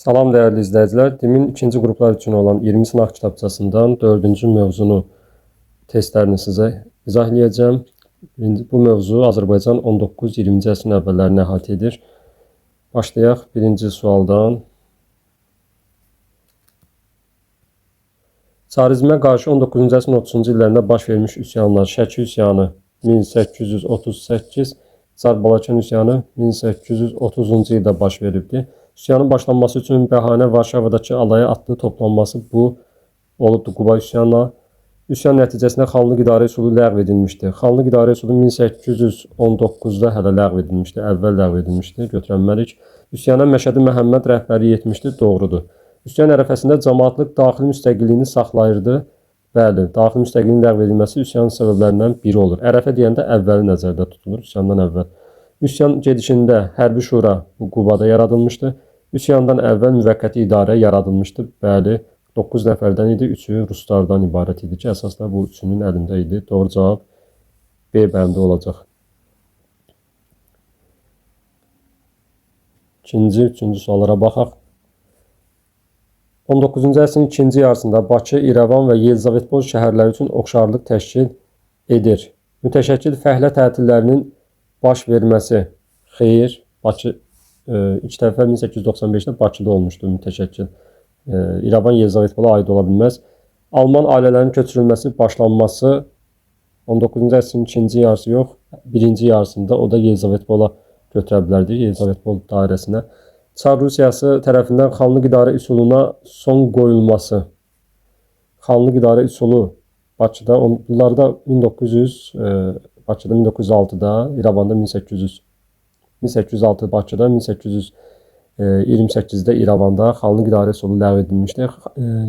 Salam dəyərli izləyicilər. DİM-in ikinci qruplar üçün olan 20 sınaq kitabçasından 4-cü mövzunu testlərini sizə izah eləyəcəm. İndi bu mövzu Azərbaycan 19-20-ci əsrin əvvəllərini əhatə edir. Başlayaq birinci sualdan. Çarizmə qarşı 19-cu əsrin 30-cu illərində baş vermiş üsyanlar: Şəki üsyanı 1838, Çar Balakən üsyanı 1830-cu ildə baş veribdi. Üsyanın başlanması üçün bəhanə Varşavadakı alaya atlı toplanması bu olubdu Quba üsyanına. Üsyan nəticəsində xanlıq idarə üsulu ləğv edilmişdi. Xanlıq idarə üsulu 1819-da hələ ləğv edilmişdi, əvvəl ləğv edilmişdi, götürənmərik. Üsyana Məşədi Məhəmməd rəhbərlik etmişdi, doğrudur. Üsyan ərəfəsində cəmaətlıq daxili müstəqilliyini saxlayırdı. Bəli, daxili müstəqilliyin ləğv edilməsi üsyan səbəblərindən biri olur. Ərəfə deyəndə əvvəli nəzərdə tutulur, üsyandan əvvəl. Üsyan gedişində hərbi şura bu Qubada yaradılmışdı. Üsyandan əvvəl müvəqqəti idarə yaradılmışdı. Bəli, 9 nəfərdən idi, 3-ü ruslardan ibarət idi ki, əsasda bu üçünün əlində idi. Doğru cavab B bəndi olacaq. İkinci, üçüncü suallara baxaq. 19-cu əsrin ikinci yarısında Bakı, İrəvan və Yelizavetpol şəhərləri üçün oxşarlıq təşkil edir. Mütəşəkkil fəhlə tətillərinin baş verməsi. Xeyr, Bakı ilk dəfə 1895-də Bakıda olmuşdu mütəşəkkil. İrəvan Yelizavetpola aid ola bilməz. Alman ailələrinin köçürülməsi başlanması 19-cu əsrin ikinci yarısı yox, birinci yarısında o da Yelizavetpola götürə bilərdik, Yelizavetpol dairəsinə. Çar Rusiyası tərəfindən xanlıq idarə üsuluna son qoyulması. Xanlıq idarə üsulu Bakıda, bunlarda 1900, Bakıda 1906-da, İrəvanda 1806 Bakıda, 1828-də İrəvanda xanlıq idarə üsulu ləğv edilmişdi.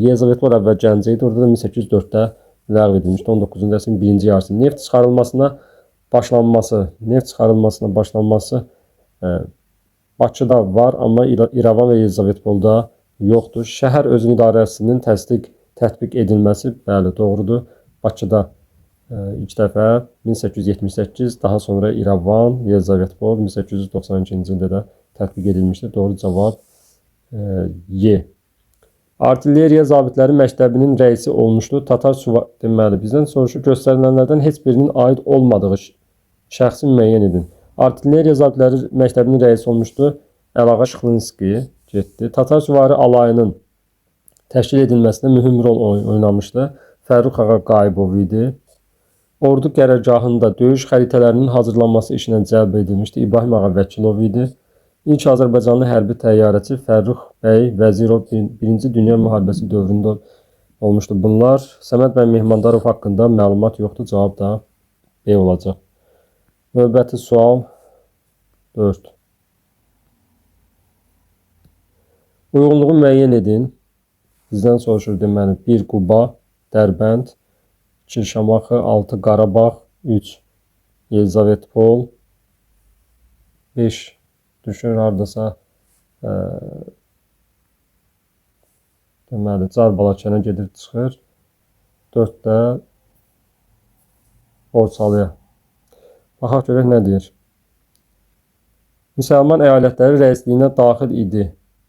Yelizavetpol əvvəl Gəncə idi, orada da 1804-də ləğv edilmişdi. 19-cu əsrin birinci yarısı. Neft çıxarılmasına başlanması, neft çıxarılmasına başlanması Bakıda var, amma İrəvan və Yelizavetpolda yoxdur. Şəhər özünü idarəsinin tətbiq edilməsi, bəli, doğrudur. Bakıda ilk dəfə 1878, daha sonra İrəvan, Yelizavetpol 1892-ci ildə də tətbiq edilmişdir. Doğru cavab Y. Artilleriya zabitləri məktəbinin rəisi olmuşdu. Tatar suva deməli, bizdən soruşur, göstərilənlərdən heç birinin aid olmadığı şəxsi müəyyən edin. Artilleriya zabitləri məktəbinin rəisi olmuşdu. Əlağa Şıxlinski getdi. Tatar süvari alayının təşkil edilməsində mühüm rol oynamışdı. Fərrux Ağa Qayıbov idi. Ordu qərargahında döyüş xəritələrinin hazırlanması işinə cəlb edilmişdi. İbrahim Ağa Vəkilov idi. İlk Azərbaycanlı hərbi təyyarəçi Fərrux bəy Vəzirov Birinci Dünya Müharibəsi dövründə olmuşdu. Bunlar Səməd bəy Mehmandarov haqqında məlumat yoxdur. Cavab da B olacaq. Növbəti sual 4. Uyğunluğu müəyyən edin. Bizdən soruşur deməli 1 Quba, Dərbənd, 2 Şamaxı, 6 Qarabağ, 3 Yelizavetpol, 5 düşür hardasa deməli Çar Balakənə gedib çıxır, 4 də Borçalıya. Baxaq görək nə deyir. Müsəlman əyalətləri rəisliyinə daxil idi.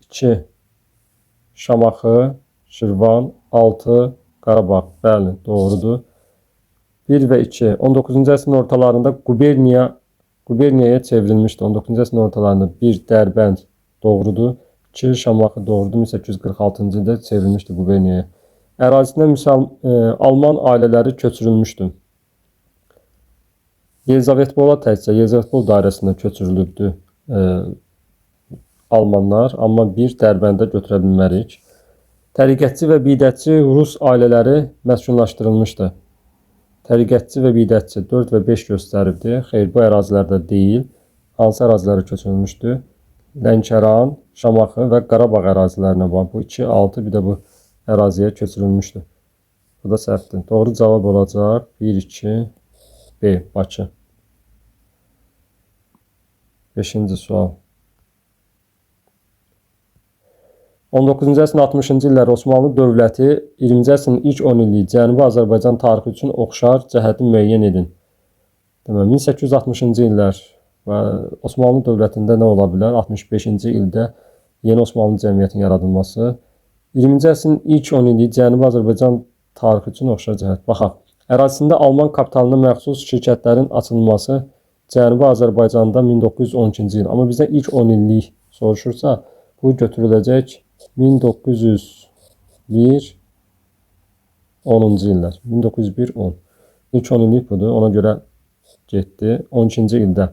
2 Şamaxı, Şirvan, 6 Qarabağ. Bəli, doğrudur. 1 və 2. 19-cu əsrin ortalarında quberniyaya çevrilmişdi. 19-cu əsrin ortalarında 1 Dərbənd doğrudur. 2 Şamaxı doğrudur. 1846-cı ildə çevrilmişdi quberniyaya. Ərazisinə Alman ailələri köçürülmüşdü. Yelizavetpola təkcə Yelizavetpol dairəsinə köçürülübdü Almanlar, amma bir Dərbəndə götürə bilmərik. Təriqətçi və bidətçi Rus ailələri məskunlaşdırılmışdı. Təriqətçi və bidətçi 4 və 5 göstəribdi. Xeyr, bu ərazilərdə deyil. Hansı ərazilərə köçürülmüşdü? Lənkəran, Şamaxı və Qarabağ ərazilərinə var. Bu 2, 6, bir də bu əraziyə köçürülmüşdü. Bu da səhvdir. Doğru cavab olacaq 1, 2, B, Bakı. 5-ci sual. 19-cu əsrin 60-cı illəri Osmanlı dövləti 20-ci əsrin ilk 10 illiyi Cənubi Azərbaycan tarixi üçün oxşar cəhəti müəyyən edin. Deməli, 1860-cı illər və Osmanlı dövlətində nə ola bilər? 65-ci ildə Yeni Osmanlı cəmiyyətinin yaradılması. 20-ci əsrin ilk 10 illiyi Cənubi Azərbaycan tarixi üçün oxşar cəhət. Baxaq. Ərazisində Alman kapitalına məxsus şirkətlərin açılması Cənubi Azərbaycanda 1912-ci il. Amma bizdən ilk 10 illik soruşursa, bu götürüləcək 1901 10-cu illər. 1901-10. İlk 10 illik budur. Ona görə getdi. 12-ci ildə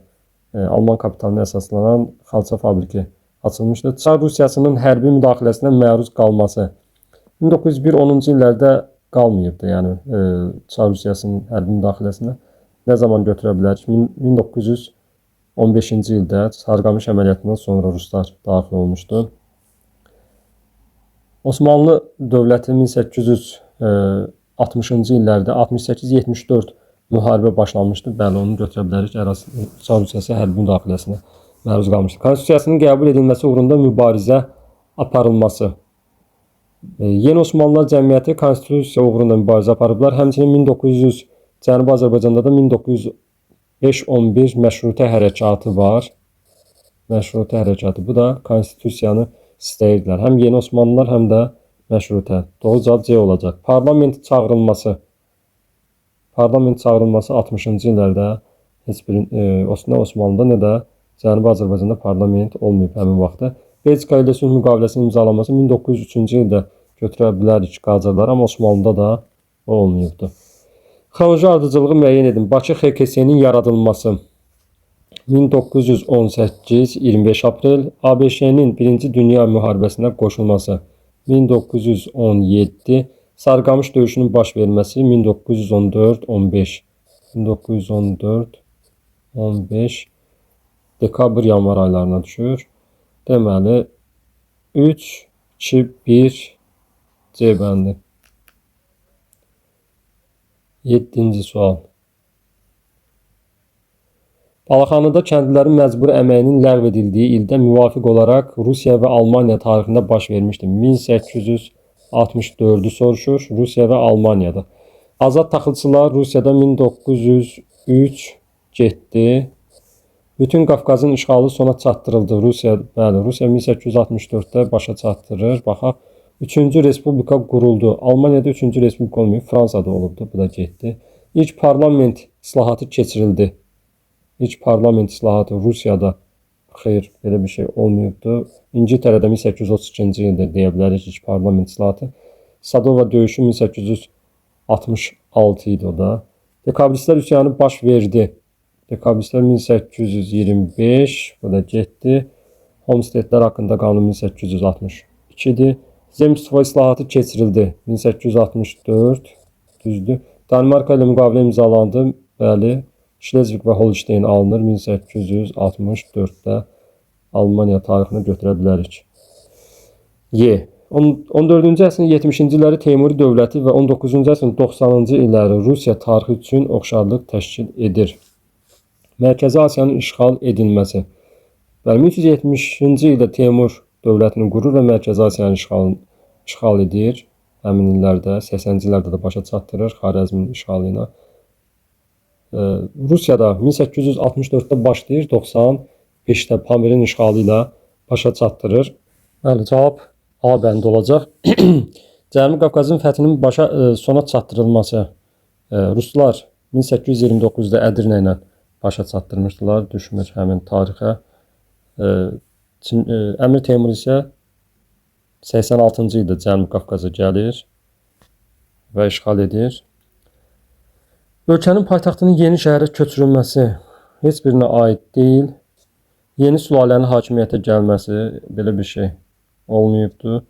Alman kapitalına əsaslanan xalça fabriki açılmışdı. Çar Rusiyasının hərbi müdaxiləsinə məruz qalması 1901-10-cu illərdə qalmayıbdı. Yəni Çar Rusiyasının hərbi müdaxiləsinə nə zaman götürə bilərik? 1915-ci ildə Sarıqamış əməliyyatından sonra ruslar daxil olmuşdu. Osmanlı dövləti 1860-cı illərdə 68-74 müharibə başlanmışdı. Bəli, onu götürə bilərik. Çar Rusiyası hərbi müdaxiləsinə məruz qalmışdı. Konstitusiyasının qəbul edilməsi uğrunda mübarizə aparılması. Yeni Osmanlılar Cəmiyyəti konstitusiya uğrunda mübarizə aparıblar. Həmçinin 1900 Cənubi Azərbaycanda da 1905-11 məşrutə hərəkatı var. Məşrutə hərəkatı. Bu da konstitusiyanı istəyirdilər. Həm Yeni Osmanlılar, həm də məşrutə. Doğru cavab C olacaq. Parlament çağırılması. Parlament çağırılması 60-cı illərdə heç bir nə Osmanlıda, nə də Cənubi Azərbaycanda parlament olmayıb həmin vaxtda. Belçika ilə sülh müqaviləsinin imzalanması 1903-cü ildə götürə bilərik Qacarlar, amma Osmanlıda da o olmayıbdı. Xronoloji ardıcıllığı müəyyən edin. Bakı XKS-nin yaradılması 1918 25 aprel, ABŞ-nin Birinci Dünya Müharibəsinə qoşulması 1917, Sarıqamış döyüşünün baş verməsi 1914-15 1914-15 dekabr yanvar aylarına düşür. Deməli 3 2 1 C bəndi. 7-ci sual. Balaxanıda kəndlilərin məcburi əməyinin ləğv edildiyi ildə müvafiq olaraq Rusiya və Almaniya tarixində baş vermişdi. 1864-ü soruşur. Rusiya və Almaniyada. Azad taxılçılar Rusiyada 1903 getdi. Bütün Qafqazın işğalı sona çatdırıldı. Rusiya, bəli, Rusiya 1864-də başa çatdırır. Baxaq. 3-cü Respublika quruldu. Almaniyada 3-cü Respublika olmayıb, Fransada olubdu. Bu da getdi. İlk parlament islahatı keçirildi. İlk parlament islahatı Rusiyada xeyr, belə bir şey olmayıbdı. İngiltərədə 1832-ci ildə deyə bilərik ilk parlament islahatı. Sadova döyüşü 1866 idi o da. Dekabristlər üsyanı baş verdi. Dekabristlər 1825, bu da getdi. Homesteadlər haqqında qanun 1862-dir. Zemstvo islahatı keçirildi. 1864, düzdür. Danimarka ilə müqavilə imzalandı. Bəli. Şlezvig və Holstein alınır 1864-də Almaniya tarixini götürə bilərik. Y. 14-cü əsrin 70-ci illəri Teymuri dövləti və 19-cu əsrin 90-cı illəri Rusiya tarixi üçün oxşarlıq təşkil edir. Mərkəzi Asiyanın işğal edilməsi. Bəli, 1370-ci ildə Teymur dövlətini qurur və Mərkəzi Asiyanı işğal edir. Həmin illərdə, 80-ci illərdə də başa çatdırır Xarəzmin işğalı ilə. Rusiyada 1864-də başlayır, 95-də Pamirin işğalı ilə başa çatdırır. Bəli, cavab A bəndi olacaq. Cənubi Qafqazın fəthinin sona çatdırılması. Ruslar 1829-da Ədirnə ilə başa çatdırmışdılar. Düşmür həmin tarixə. Əmir Teymur isə 86-cı ildə Cənubi Qafqaza gəlir və işğal edir. Ölkənin paytaxtının yeni şəhərə köçürülməsi heç birinə aid deyil. Yeni sülalənin hakimiyyətə gəlməsi belə bir şey olmayıbdır.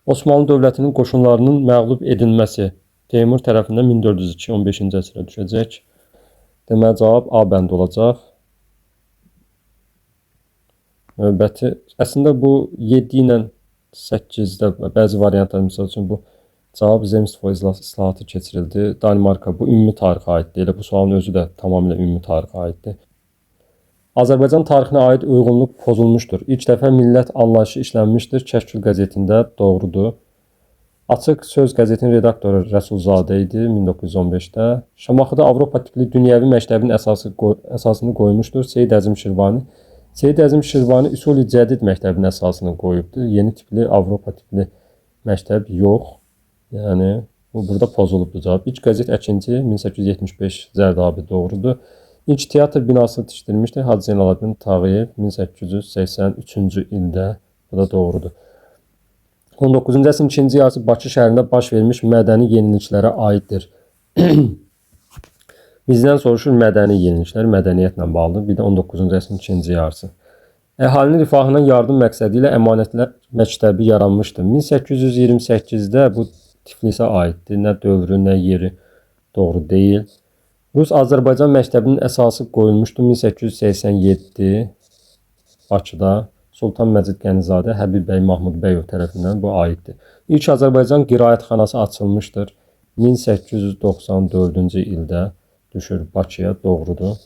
Osmanlı dövlətinin qoşunlarının məğlub edilməsi Teymur tərəfindən 1402 15-ci əsrə düşəcək. Deməli cavab A bəndi olacaq. Növbəti, əslində bu 7 ilə 8-də bəzi variantlar, misal üçün bu cavab Zemstvo islahatı keçirildi. Danimarka bu ümumi tarixə aiddir. Elə bu sualın özü də tamamilə ümumi tarixə aiddir. Azərbaycan tarixinə aid uyğunluq pozulmuşdur. İlk dəfə millət anlayışı işlənmişdir. Kəşkül qəzetində doğrudur. Açıq Söz qəzetinin redaktoru Rəsulzadə idi 1915-də. Şamaxıda Avropa tipli dünyəvi məktəbin əsasını qoymuşdur. Seyid Əzim Şirvani. Seyid Əzim Şirvani Üsul-i Cədid məktəbinin əsasını qoyubdur. Yeni tipli, Avropa tipli məktəb yox. Yəni bu burada pozulubdur cavab. İlk qəzet Əkinçi 1875 Zərdabi doğrudur. İlk teatr binası tikdirmişdi Hacı Zeynalabdin Tağıyev 1883-cü ildə. Bu da doğrudur. 19-cu əsrin ikinci yarısı Bakı şəhərində baş vermiş mədəni yeniliklərə aiddir. Bizdən soruşur mədəni yeniliklər, mədəniyyətlə bağlı. Bir də 19-cu əsrin ikinci yarısı. Əhalinin rifahına yardım məqsədi ilə əmanətlər məktəbi yaranmışdı. 1828-də bu Tiflisə aiddir. Nə dövrü, nə yeri doğru deyil. Rus-Azərbaycan məktəbinin əsası qoyulmuşdu 1887 Bakıda Sultan Məcid Qənizadə, Həbib bəy Mahmud bəyov tərəfindən bu aiddir. İlk Azərbaycan qiraətxanası açılmışdır. 1894-cü ildə düşür Bakıya, doğrudur.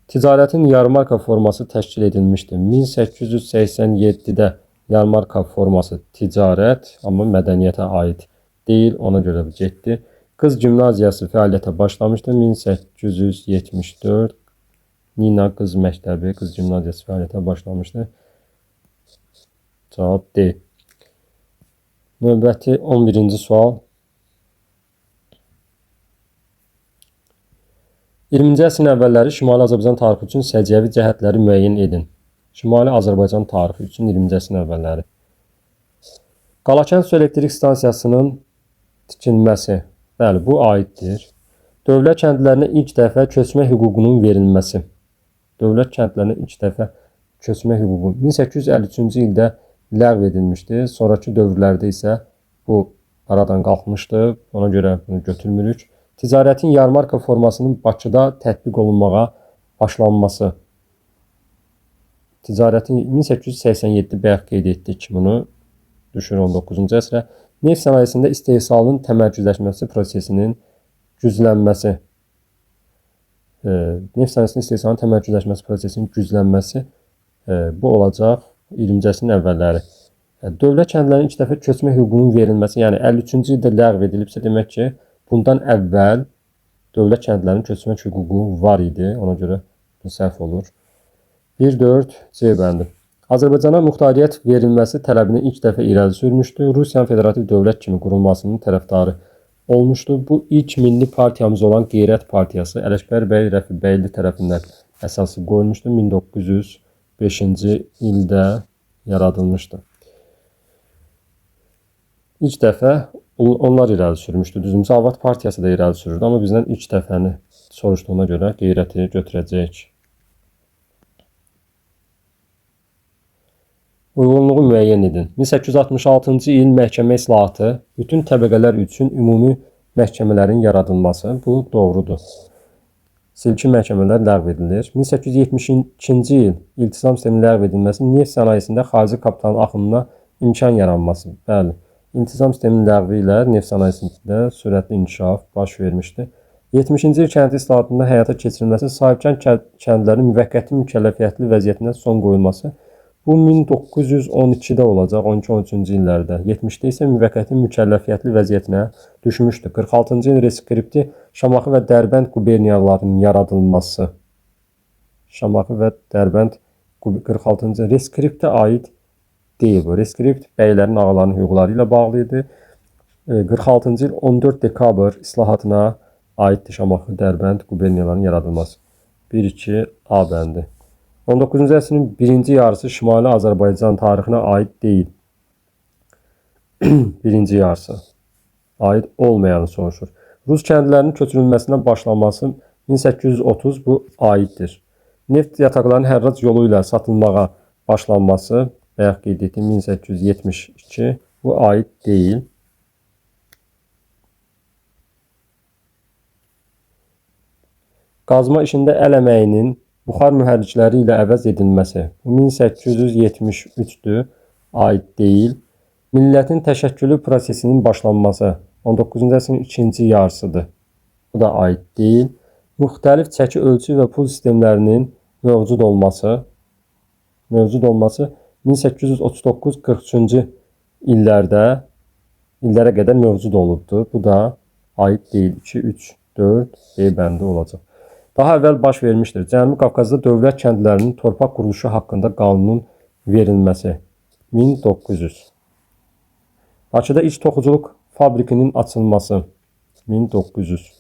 Ticarətin yarmarka forması təşkil edilmişdi. 1887-də yarmarka forması ticarət, amma mədəniyyətə aid deyil, ona görə getdi. Qız gimnaziyası fəaliyyətə başlamışdı. 1874 Nina Qız Məktəbi, Qız gimnaziyası fəaliyyətə başlamışdı. Cavab D. Növbəti 11-ci sual. 20-ci əsrin əvvəlləri Şimali Azərbaycan tarixi üçün səciyyəvi cəhətləri müəyyən edin. Şimali Azərbaycan tarixi üçün 20-ci əsrin əvvəlləri. Qalakənd su elektrik stansiyasının tikilməsi. Bəli, bu aiddir. Dövlət kəndlərinə ilk dəfə köçmə hüququnun verilməsi. Dövlət kəndlərinə ilk dəfə köçmə hüququ 1853-cü ildə ləğv edilmişdi. Sonrakı dövrlərdə isə bu aradan qalxmışdı. Ona görə bunu götürmürük. Ticarətin yarmarka formasının Bakıda tətbiq olunmağa başlanması. Ticarətin 1887 bayaq qeyd etdik bunu. Düşür 19-cu əsrə. Neft sənayesində istehsalın təmərküzləşməsi prosesinin güclənməsi. Neft sənayesində istehsalın təmərküzləşməsi prosesinin güclənməsi bu olacaq 20-ci əsrin əvvəlləri. Dövlət kəndlərinin ilk dəfə köçmə hüququnun verilməsi, yəni 53-cü ildə ləğv edilibsə, demək ki, bundan əvvəl dövlət kəndlərinin köçmək hüququ var idi. Ona görə bu səhv olur. 1-4 C bəndi. Azərbaycana muxtariyyət verilməsi tələbini ilk dəfə irəli sürmüşdü. Rusiyanın federativ dövlət kimi qurulmasının tərəfdarı olmuşdu. Bu ilk milli partiyamız olan Qeyrət Partiyası Ələkbər bəy Rəfibəyli tərəfindən əsası qoyulmuşdu. 1905-ci ildə yaradılmışdı. İlk dəfə onlar irəli sürmüşdü. Düzdür, Müsavat Partiyası da irəli sürürdü, amma bizdən ilk dəfəni soruşduğuna görə Qeyrəti götürəcəyik. Uyğunluğu müəyyən edin. 1866-cı il məhkəmə islahatı, bütün təbəqələr üçün ümumi məhkəmələrin yaradılması, bu doğrudur. Silki məhkəmələr ləğv edilir. 1872-ci il iltizam sisteminin ləğv edilməsi, neft sənayesində xarici kapitalın axınına imkan yaranması. Bəli, iltizam sisteminin ləğvi ilə neft sənayesində sürətli inkişaf baş vermişdi. 70-ci il kənd islahatında həyata keçirilməsi, sahibkar kəndlərin müvəqqəti mükəlləfiyyətli vəziyyətinə son qoyulması. Bu 1912-də olacaq, 12-13-cü illərdə. 70-də isə müvəqqəti mükəlləfiyyətli vəziyyətinə düşmüşdü. 46-cı il reskripti Şamaxı və Dərbənd quberniyalarının yaradılması. Şamaxı və Dərbənd 46-cı reskriptə aid deyil bu. Reskript bəylərin, ağaların hüquqları ilə bağlı idi. 46-cı il 14 dekabr islahatına aiddir Şamaxı, Dərbənd quberniyalarının yaradılması. 1-2 A bəndi. 19-cu əsrin birinci yarısı Şimali Azərbaycan tarixinə aid deyil. Birinci yarısı aid olmayanı soruşur. Rus kəndlərinin köçürülməsinə başlaması 1830 bu aiddir. Neft yataqlarının hərrac yolu ilə satılmağa başlanması bayaq qeyd etdim 1872 bu aid deyil. Qazma işində əl əməyinin buxar mühərrikləri ilə əvəz edilməsi. Bu 1873-dür, aid deyil. Millətin təşəkkülü prosesinin başlanması 19-cu əsrin ikinci yarısıdır. Bu da aid deyil. Müxtəlif çəki, ölçü və pul sistemlərinin mövcud olması 1839-43-cü illərə qədər mövcud olubdur. Bu da aid deyil. 2, 3, 4 B bəndi olacaq. Daha əvvəl baş vermişdir. Cənubi Qafqazda dövlət kəndlərinin torpaq quruluşu haqqında qanunun verilməsi 1900. Bakıda ilk toxuculuq fabrikinin açılması 1900.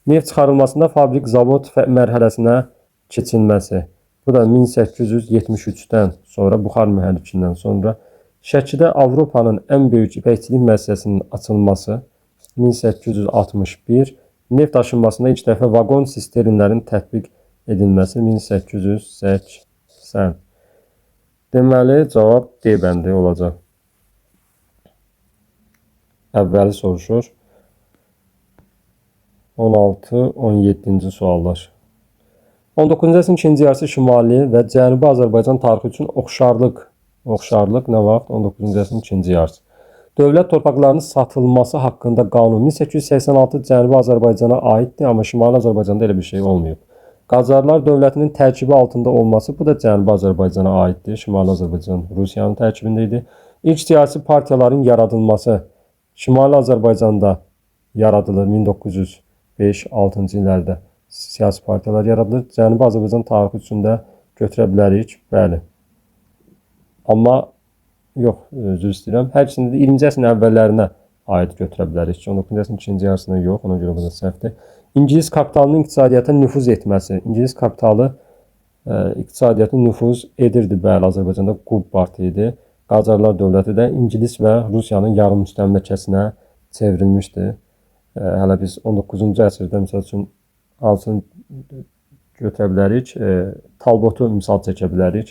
Neft çıxarılmasında fabrik zavod mərhələsinə keçilməsi. Bu da 1873-dən sonra buxar mühərrikindən sonra. Şəkidə Avropanın ən böyük ipəkçilik müəssisəsinin açılması 1861. Neft daşınmasında ilk dəfə vaqon sisternlərin tətbiq edilməsi 1880. Deməli, cavab D bəndi olacaq. Əvvəli soruşur. 16, 17-ci suallar. 19-cu əsrin ikinci yarısı Şimali və Cənubi Azərbaycan tarixi üçün oxşarlıq. Oxşarlıq nə vaxt? 19-cu əsrin ikinci yarısı. Dövlət torpaqlarının satılması haqqında qanun 1886 Cənubi Azərbaycana aiddir, amma Şimali Azərbaycanda elə bir şey olmayıb. Qacarlar dövlətinin tərkibi altında olması, bu da Cənubi Azərbaycana aiddir. Şimali Azərbaycan Rusiyanın tərkibində idi. İlk siyasi partiyaların yaradılması Şimali Azərbaycanda yaradılır 1905-6-cı illərdə siyasi partiyalar yaradılır. Cənubi Azərbaycan tarixi üçün də götürə bilərik, bəli. Amma yox, üzr istəyirəm. Hər ikisində də 20-ci əsrin əvvəllərinə aid götürə bilərik ki, 19-cu əsrin ikinci yarısına yox, ona görə bu da səhvdir. İngilis kapitalının iqtisadiyyata nüfuz etməsi. İngilis kapitalı iqtisadiyyata nüfuz edirdi, bəli, Azərbaycanda Qub partı idi. Qacarlar dövləti də İngilis və Rusiyanın yarım müstəmləkəsinə çevrilmişdi. Hələ biz 19-cu əsrdə misal üçün hansını götürə bilərik, Talbotu misal çəkə bilərik.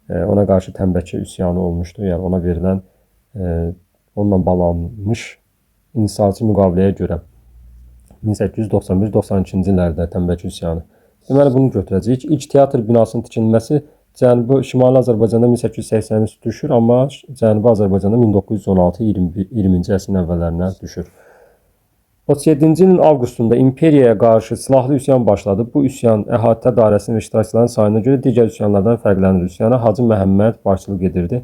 Ona qarşı tənbəki üsyanı olmuşdu. Yəni ona verilən, onunla bağlanmış inhisarçı müqaviləyə görə 1891-92-ci illərdə tənbəki üsyanı. Deməli bunu götürəcəyik. İlk teatr binasının tikilməsi Cənubi Şimali Azərbaycanda 1883 düşür, amma Cənubi Azərbaycanda 1916-20-ci əsrin əvvəllərinə düşür. 37-ci ilin avqustunda imperiyaya qarşı silahlı üsyan başladı. Bu üsyan əhatə dairəsinin və iştirakçıların sayına görə digər üsyanlardan fərqlənir. Üsyana Hacı Məhəmməd başçılıq edirdi.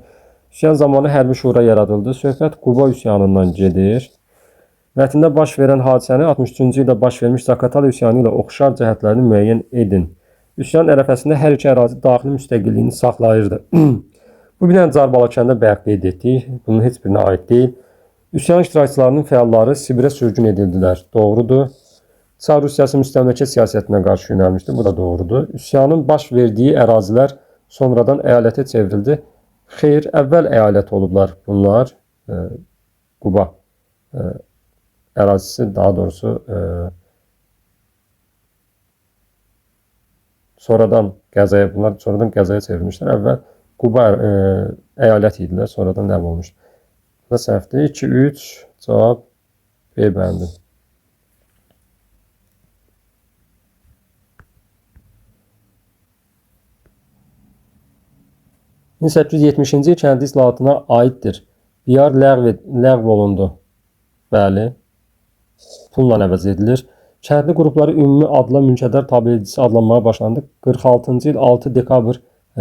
Üsyan zamanı hərbi şura yaradıldı. Söhbət Quba üsyanından gedir. Mətndə baş verən hadisəni 63-cü ildə baş vermiş Zaqatala üsyanı ilə oxşar cəhətlərini müəyyən edin. Üsyan ərəfəsində hər iki ərazi daxili müstəqilliyini saxlayırdı. Bu bir dənə Carbalakəndə bayaq qeyd etdik. Bunun heç birinə aid deyil. Üsyan iştirakçılarının fəalları Sibirə sürgün edildilər. Doğrudur. Çar Rusiyası müstəmləkə siyasətinə qarşı yönəlmişdi. Bu da doğrudur. Üsyanın baş verdiyi ərazilər sonradan əyalətə çevrildi. Xeyr, əvvəl əyalət olublar bunlar. Quba ərazisi, daha doğrusu sonradan qəzaya, bunlar sonradan qəzaya çevrilmişlər. Əvvəl Quba əyalət idilər, sonradan ləğv olmuşdur. Bu da səhvdir. 2, 3, cavab B bəndi. ...1870-ci il kəndli islahatına aiddir. Biyar ləğv olundu. Bəli. Pulla əvəz edilir. Kəndli qrupları ümumi adla mülkədar tabeçisi adlanmağa başlandı. 46-cı il 6 dekabr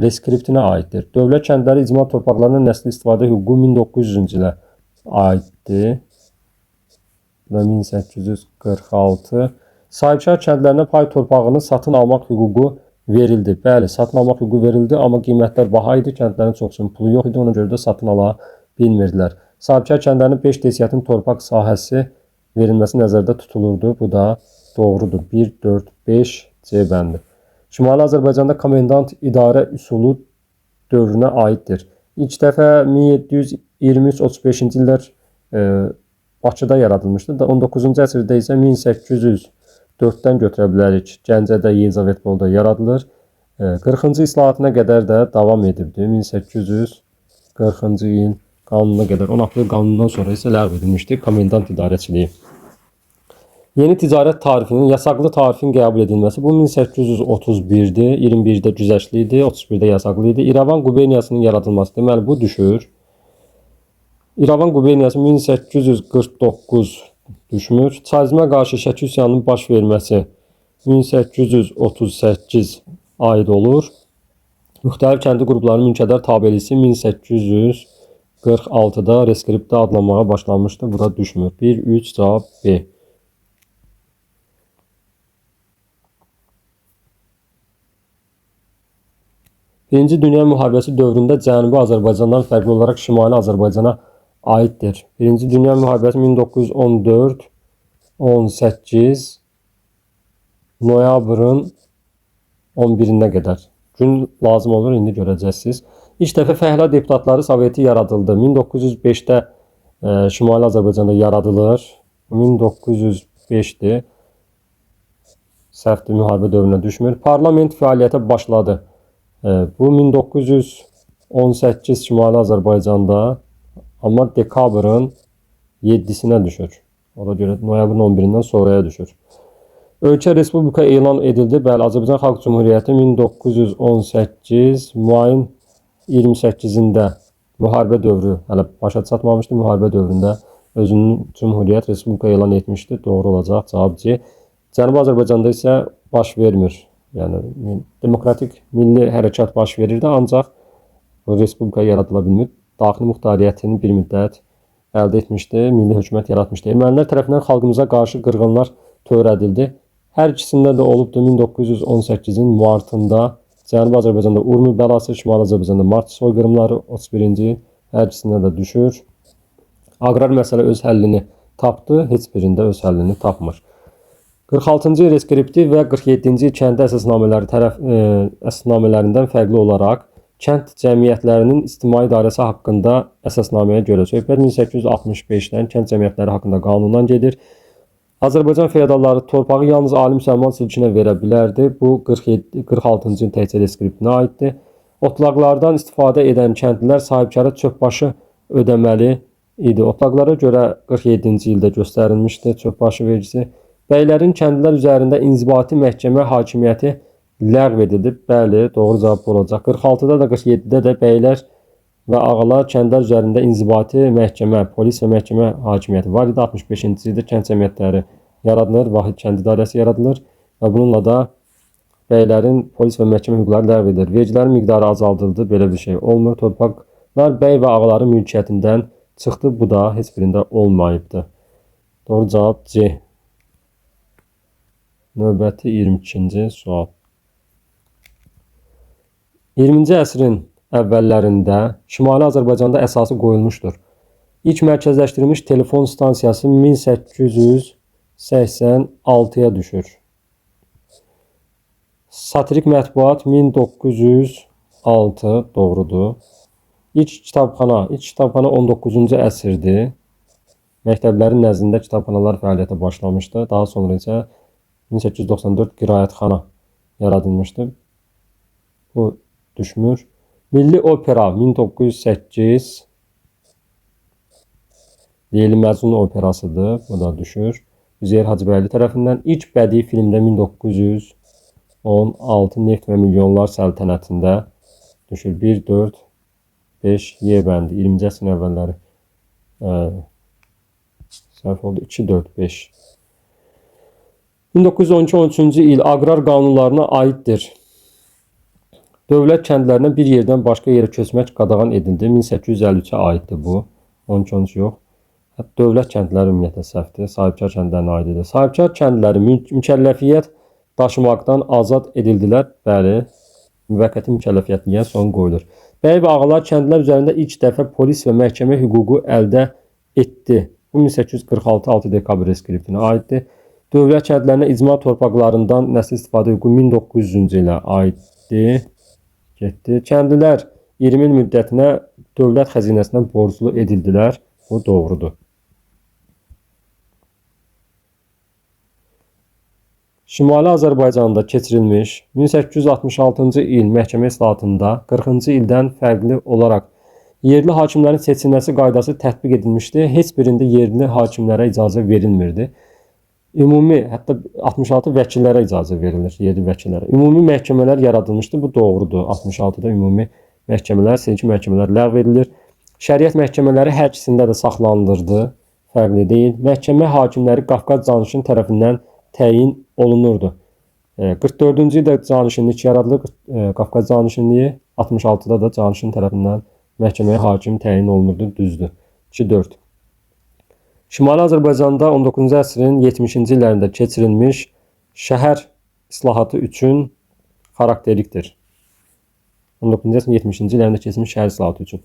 reskriptinə aiddir. Dövlət kəndləri icma torpaqlarının nəsli istifadə hüququ 1900-cü ilə aiddir. Və 1846. Sahibkar kəndlərinə pay torpağını satın almaq hüququ verildi. Bəli, satın almaq hüququ verildi, amma qiymətlər baha idi. Kəndlərin çoxsunun pulu yox idi, ona görə də satın ala bilmirdilər. Sahibkar kəndlərinin 5 desyatin torpaq sahəsi verilməsi nəzərdə tutulurdu. Bu da doğrudur. 1, 4, 5 C bəndi. Şimali Azərbaycanda komendant idarə üsulu dövrünə aiddir. İlk dəfə 1723-35-ci illər Bakıda yaradılmışdı. 19-cu əsrdə isə 1804-dən götürə bilərik. Gəncədə, Yelizavetpolda yaradılır. 40-cı islahatına qədər də davam edibdi. 1840-cı il qanununa qədər. 10 aprel qanunundan sonra isə ləğv edilmişdi komendant idarəçiliyi. Yeni ticarət tarifinin, yasaqlı tarifin qəbul edilməsi bu 1831-dir, 21-də güzəştli idi, 31-də yasaqlı idi. İrəvan quberniyasının yaradılması, deməli bu düşür. İrəvan quberniyası 1849 düşmür. Çarizmə qarşı Şəki üsyanının baş verməsi 1838 aid olur. Müxtəlif kəndli qruplarının mülkədar tabelisi 1846-da reskriptdə adlanmağa başlanmışdı. Bu da düşmür. 1, 3, cavab B. Birinci Dünya Müharibəsi dövründə Cənubi Azərbaycandan fərqli olaraq Şimali Azərbaycana aiddir. Birinci Dünya Müharibəsi 1914 18 noyabrın 11-nə qədər. Gün lazım olur, indi görəcəksiniz. İlk dəfə Fəhlə Deputatları Soveti yaradıldı. 1905-də Şimali Azərbaycanda yaradılır. 1905-dir. Səhvdir, müharibə dövrünə düşmür. Parlament fəaliyyətə başladı. Bu 1918 Şimali Azərbaycanda, amma dekabrın 7-sinə düşür. Ona görə noyabrın 11-dən sonraya düşür. Ölkə respublika elan edildi. Bəli, Azərbaycan Xalq Cümhuriyyəti 1918 mayın 28-də müharibə dövrü hələ başa çatmamışdı. Müharibə dövründə özünün Cümhuriyyət respublika elan etmişdi. Doğru olacaq cavab C. Cənubi Azərbaycanda isə baş vermir. Yəni demokratik milli hərəkat baş verirdi, ancaq respublika yaradıla bilmir. Daxili muxtariyyətini bir müddət əldə etmişdi, milli hökumət yaratmışdı. Ermənilər tərəfindən xalqımıza qarşı qırğınlar törədildi. Hər ikisində də olubdu. 1918-in martında Cənubi Azərbaycanda Urmi bəlası, Şimali Azərbaycanda Mart soyqırımları 31-ci il, hər ikisində də düşür. Aqrar məsələ öz həllini tapdı, heç birində öz həllini tapmır. 46-cı il reskripti və 47-ci il kəndi əsasnamələri əsasnamələrindən fərqli olaraq kənd cəmiyyətlərinin ictimai idarəsi haqqında əsasnaməyə görə söhbət 1865-dən kənd cəmiyyətləri haqqında qanundan gedir. Azərbaycan feodalları torpağı yalnız ali müsəlman silkinə verə bilərdi. Bu 46-cı il təkcə reskriptinə aiddir. Otlaqlardan istifadə edən kəndlilər sahibkara çöpbaşı ödəməli idi. Otlaqlara görə 47-ci ildə göstərilmişdi çöpbaşı vergisi. Bəylərin kəndlilər üzərində inzibati məhkəmə hakimiyyəti ləğv edildi. Bəli, doğru cavab olacaq. 46-da da 47-də də bəylər və ağalar kəndlər üzərində inzibati məhkəmə, polis və məhkəmə hakimiyyəti var idi. 65-ci ildə kənd cəmiyyətləri yaradılır, vahid kənd idarəsi yaradılır və bununla da bəylərin polis və məhkəmə hüquqları ləğv edilir. Vergilərin miqdarı azaldıldı, belə bir şey olmur. Torpaqlar bəy və ağaların mülkiyyətindən çıxdı, bu da heç birində olmayıbdı. Doğru cavab C. Növbəti 22-ci sual. 20-ci əsrin əvvəllərində Şimali Azərbaycanda əsası qoyulmuşdur. İlk mərkəzləşdirilmiş telefon stansiyası 1886-ya düşür. Satirik mətbuat 1906 doğrudur. İlk kitabxana 19-cu əsrdir. Məktəblərin nəzdində kitabxanalar fəaliyyətə başlamışdı. Daha sonra isə 1894 qiraətxana yaradılmışdı. Bu düşmür. Milli Opera 1908 Leyli Məcnun operasıdır. Bu da düşür. Üzeyir Hacıbəyli tərəfindən. İlk bədii filmdə 1916 Neft və Milyonlar Səltənətində düşür. 1, 4, 5, Y bəndi. 20-ci əsrin əvvəlləri. Səhv oldu. 2, 4, 5. 1912-13-cü il aqrar qanunlarına aiddir. Dövlət kəndlərinə bir yerdən başqa yerə köçmək qadağan edildi. 1853-ə aiddir bu. 12-13 yox. Hətta dövlət kəndləri ümumiyyətlə səhvdir. Sahibkar kəndlərinə aid idi. Sahibkar kəndləri mükəlləfiyyət daşımaqdan azad edildilər. Bəli, müvəqqəti mükəlləfiyyətliyə son qoyulur. Bəy və ağalar kəndlər üzərində ilk dəfə polis və məhkəmə hüququ əldə etdi. Bu 1846 6 dekabr reskriptinə aiddir. Dövlət kəndlərinə icma torpaqlarından nəsli istifadə hüququ 1900-cü ilə aiddir. Getdi. Kəndlilər 20 il müddətinə dövlət xəzinəsinə borclu edildilər. Bu doğrudur. Şimali Azərbaycanda keçirilmiş 1866-cı il məhkəmə islahatında 40-cı ildən fərqli olaraq yerli hakimlərin seçilməsi qaydası tətbiq edilmişdi. Heç birində yerli hakimlərə icazə verilmirdi. Ümumi, hətta 66 vəkillərə icazə verilir, yerli vəkillərə. Ümumi məhkəmələr yaradılmışdı. Bu doğrudur. 66-da ümumi məhkəmələr, sinfi məhkəmələr ləğv edilir. Şəriət məhkəmələri hər ikisində də saxlanılırdı. Fərqli deyil. Məhkəmə hakimləri Qafqaz canişin tərəfindən təyin olunurdu. 44-cü ildə canişinlik yaradılır. Qafqaz canişinliyi 66-da da canişin tərəfindən məhkəməyə hakim təyin olunurdu. Düzdür. 2-4. Şimali Azərbaycanda 19-cu əsrin 70-ci illərində keçirilmiş şəhər islahatı üçün xarakterikdir. 19-cu əsrin 70-ci illərində keçirilmiş şəhər islahatı üçün.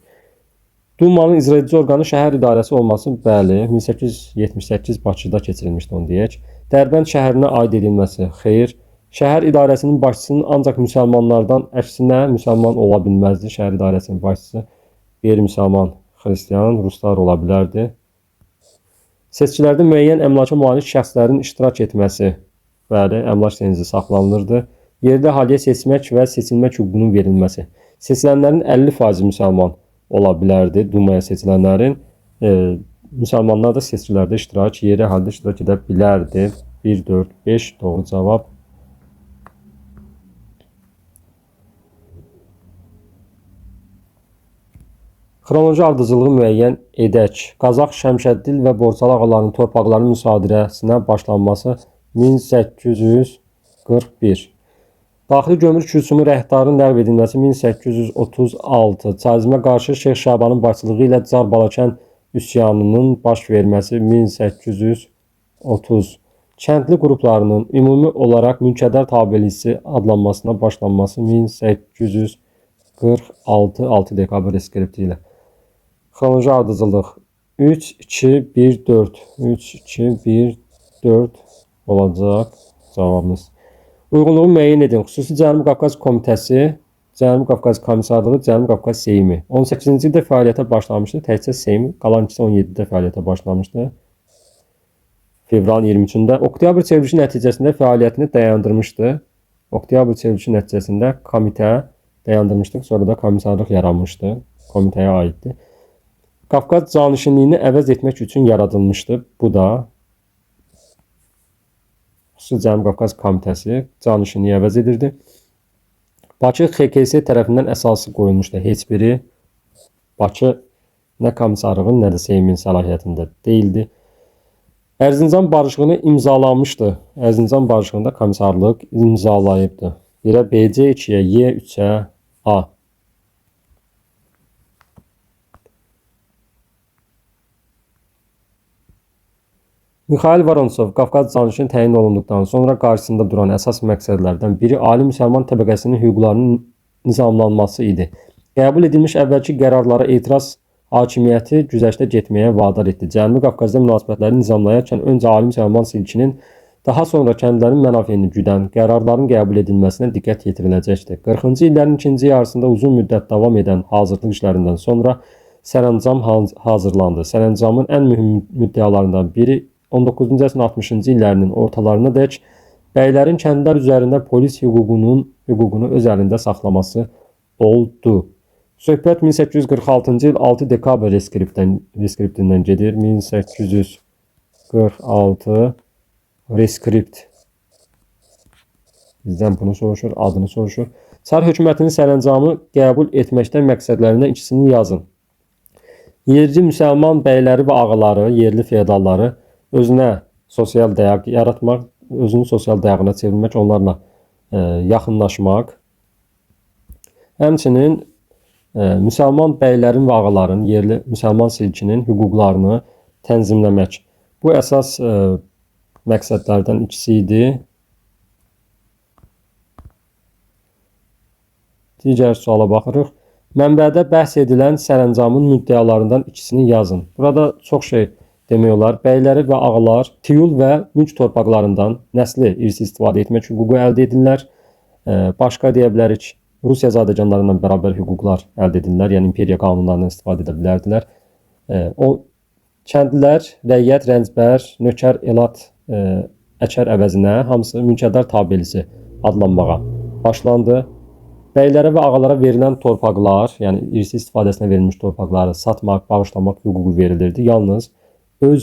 Dumanın icraedici orqanı şəhər idarəsi olması, bəli, 1878 Bakıda keçirilmişdi, onu deyək. Dərbənd şəhərinə aid edilməsi, xeyr. Şəhər idarəsinin başçısının ancaq müsəlmanlardan əksinə müsəlman ola bilməzdi. Şəhər idarəsinin başçısı qeyri-müsəlman, xristian, ruslar ola bilərdi. Seçkilərdə müəyyən əmlaka malik şəxslərin iştirak etməsi, bəli, əmlak senzi saxlanılırdı. Yerli əhaliyə seçmək və seçilmək hüququnun verilməsi. Seçilənlərin 50% müsəlman ola bilərdi. Dumaya seçilənlərin müsəlmanlar da seçkilərdə iştirak, yerli əhalidə iştirak edə bilərdi. 1, 4, 5 doğru cavab. Xronoloji ardıcıllığı müəyyən edək. Qazax, Şəmşəddil və Borçalı ağalarının torpaqlarının müsadirəsinə başlanması 1841. Daxili gömrük rüsumu rəhdarının ləğv edilməsi 1836. Çarizmə qarşı Şeyx Şabanın başçılığı ilə Car Balakən üsyanının baş verməsi 1830. Kəndli qruplarının ümumi olaraq mülkədar tabelisi adlanmasına başlanması 1846 6 dekabr reskripti ilə. Xronoloji ardıcıllıq 3, 2, 1, 4. 3, 2, 1, 4 olacaq cavabımız. Uyğunluğu müəyyən edin. Xüsusi Cənubi Qafqaz Komitəsi, Cənubi Qafqaz Komissarlığı, Cənubi Qafqaz Seymi. 18-ci ildə fəaliyyətə başlamışdı. Təkcə Seym, qalan ikisi 17-də fəaliyyətə başlamışdı. Fevralın 23-də Oktyabr çevrilişi nəticəsində fəaliyyətini dayandırmışdı. Oktyabr çevrilişi nəticəsində komitə dayandırmışdıq. Sonra da komissarlıq yaranmışdı. Komitəyə aiddir. Qafqaz canişinliyini əvəz etmək üçün yaradılmışdı. Bu da Xüsusi Cənubi Qafqaz Komitəsi canişinliyi əvəz edirdi. Bakı XKS tərəfindən əsası qoyulmuşdu. Heç biri Bakı nə komissarlığın, nə də Seymin səlahiyyətində deyildi. Ərzincan barışığını imzalanmışdı. Ərzincan barışığında komissarlıq imzalayıbdı. 1-ə BC, 2-yə Y, 3-ə A. Mixail Vorontsov Qafqaz canişini təyin olunduqdan sonra qarşısında duran əsas məqsədlərdən biri ali müsəlman təbəqəsinin hüquqlarının nizamlanması idi. Qəbul edilmiş əvvəlki qərarlara etiraz hakimiyyəti güzəştə getməyə vadar etdi. Cənubi Qafqazda münasibətləri nizamlayarkən öncə ali müsəlman silkinin, daha sonra kəndlərin mənafeyini güdən qərarların qəbul edilməsinə diqqət yetiriləcəkdir. 40-cı illərin ikinci yarısında uzun müddət davam edən hazırlıq işlərindən sonra sərəncam hazırlandı. Sərəncamın ən mühüm müddəalarından biri 19-cu əsrin 60-cı illərinin ortalarına dək bəylərin kəndlər üzərində polis hüququnu öz əlində saxlaması oldu. Söhbət 1846-cı il 6 dekabr reskriptindən gedir. 1846 reskript. Bizdən bunu soruşur, adını soruşur. Çar hökumətinin sərəncamı qəbul etməkdən məqsədlərindən ikisini yazın. Yerli müsəlman bəyləri və ağaları, yerli feodalları özünə sosial dayaq yaratmaq, özünü sosial dayağına çevirmək, onlarla yaxınlaşmaq. Həmçinin müsəlman bəylərin və ağaların, yerli müsəlman silkinin hüquqlarını tənzimləmək. Bu əsas məqsədlərdən ikisi idi. Digər suala baxırıq. Mənbədə bəhs edilən sərəncamın müddəalarından ikisini yazın. Burada çox şey demək olar. Bəyləri və ağalar tiyul və mülk torpaqlarından nəsli irsi istifadə etmək hüququ əldə edirlər. Başqa deyə bilərik, Rusiya zadəganlarından bərabər hüquqlar əldə edirlər. Yəni imperiya qanunlarından istifadə edə bilərdilər. O kəndlilər, rəiyyət, rəncbər, nökər, elat, əkər əvəzinə hamısı mülkədar tabelisi adlanmağa başlandı. Bəylərə və ağalara verilən torpaqlar, yəni irsi istifadəsinə verilmiş torpaqları satmaq, bağışlamaq hüququ verilirdi. Yalnız öz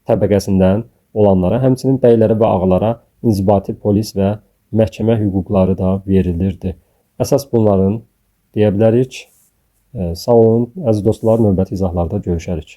təbəqəsindən olanlara, həmçinin bəylərə və ağalara inzibati polis və məhkəmə hüquqları da verilirdi. Əsas bunların deyə bilərik. Sağ olun, əziz dostlar, növbəti izahlarda görüşərik.